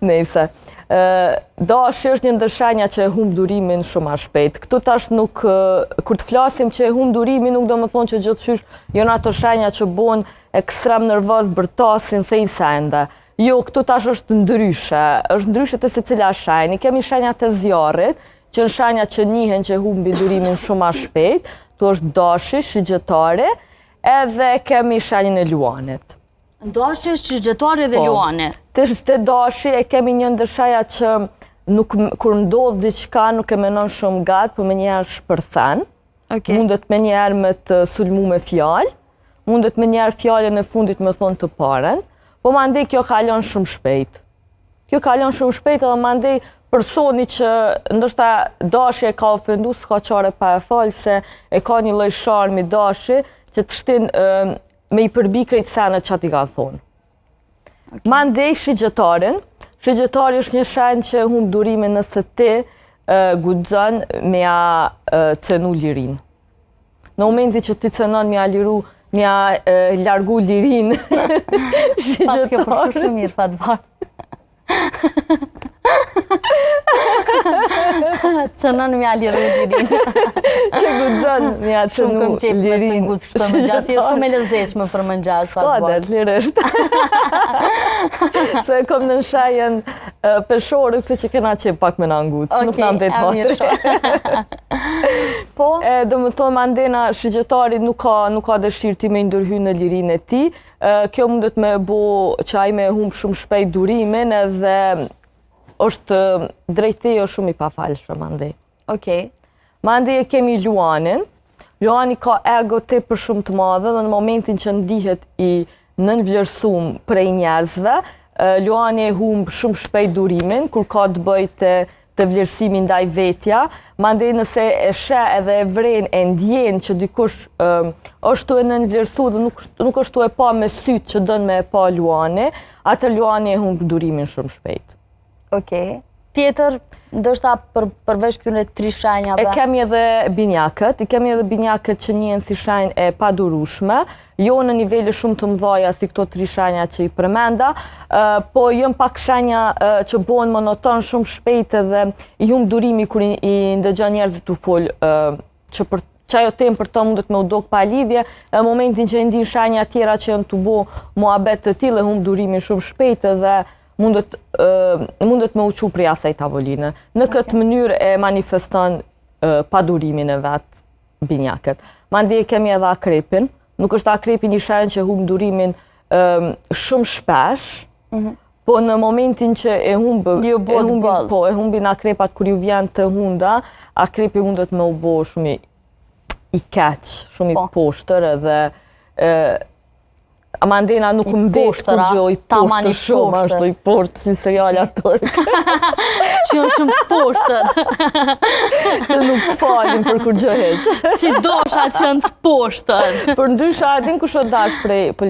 Nejse. Dashi është një ndër shenja që e humb durimin shumë ma shpejt. Këtu tash nuk, kur të flasim që e humb durimin, nuk do me thonë që gjithqysh janë ato shenja që bon ekstrem nervoz, bërtasin, thejnë sende. Jo, këtu tash është ndryshe. është ndryshe te secila shenjë. Kemi shenjat e zjarrit, që në shenja që njihen që e humbin durimin shumë ma shpejt. Tu është dashi, shigjetari, edhe kemi shenjën e luanit. Dashi është shigjetari dhe Po. luani. Te, te dashi e kemi një ndër shenja që nuk, kur ndodh diçka nuk e menon shumë gatë, po menjëherë shpërthen. Okej. Mundet menjëherë me të sulmu me fjalë, mundet menjëherë fjalën e fundit me thonë të paren, po mandej kjo kalon shumë shpejt. Kjo kalon shumë shpejt edhe mandej personi që ndoshta dashi e ka ofendu, s'ka qare pa e falë, se e ka një lloj sharmi dashi që të shtin ë, me i përbi krejt senet që ati ka thonë. Okay. Mandej shigjetarin, shigjetari është një shenjë që humb durimin nëse ti e, guxon me ja e, cenu lirinë. Në momentin që ti cenon me ja liru, me ja e, largu lirinë Pas kjo për shigjetarit. shumë mirë, Fatbardh. Cënon me ja liru lirinë. Që guxon me ja Shumë cenu këm qef me të lirinë. ngucë këto më gjas. Je shumë e lezetshme për më ngjas, S'ka Fatbardh. det, lirisht. Se e kom në shenjën peshore, këtë që kena qef pak me na ngucë, nuk Okej, na mbet e mirë hatri. shumë. Po, E, do më thonë, mandena, shigjetari nuk ka, nuk ka dëshirë ti me ndërhy në lirinë e tij. E, Kjo mundet me bo që ai me humb shumë shpejt durimin edhe është drejti është shumë i pafalshëm mandej. okej. Mandej e kemi Luanin. Luani ka ego tepër shumë të madhe dhe në momentin që ndihet i nënvlerësum prej njerëzve, e, Luani e humb shumë shpejt durimin kur ka të bëjë te të vlerësimi ndaj vetja, mandej nëse e sheh edhe e vren e ndjen që dikush ëm, është tu e nënvlerësu dhe nuk, nuk është tu e pa me sytë që don me e pa Luani, atë Luani e humb durimin shumë shpejt. Okej. Tjetër, ndoshta për, përveç këtyre tri shenjave. E kemi edhe binjakët, i kemi edhe binjakët që njihen si shenjë e padurueshme, jo në nivele shumë të mëdha si këto tri shenja që i përmenda, ë, po janë pak shenja ë, që bëhen monoton shumë shpejt edhe i humb durimi kur i, i ndëgjon njerëzit tu fol ë, që për që ajo temë për to mundet me u dok pa lidhje, e në momentin që i ndin shenja tjera që janë të bo muhabet të tillë, e humb durimin shumë shpejt edhe mundet, ë, mundet me u qu prej asaj tavoline. Në këtë mënyrë e manifeston ë, padurimin e vet binjakët. Mandej kemi edhe akrepin. Nuk është akrepi një shenjë që humb durimin ë, shumë shpesh, po në momentin që e humb, Ju e bëhet humbin, boll. po, e humbin akrepat kur ju vjen të hunda, akrepi mundet me u bo shumë i, i keq, shumë i Po. poshtër edhe e, Mandena nuk I mbet poshtër, a? kur gjë, i Taman i poshtër shumë, poshtër. ashtu i poshtër si seriala turk, Që janë shumë të poshtër. që nuk të falin për kur gjë heq. Si dosha që janë të poshtër. Për ndryshe, a din kush o dash prej.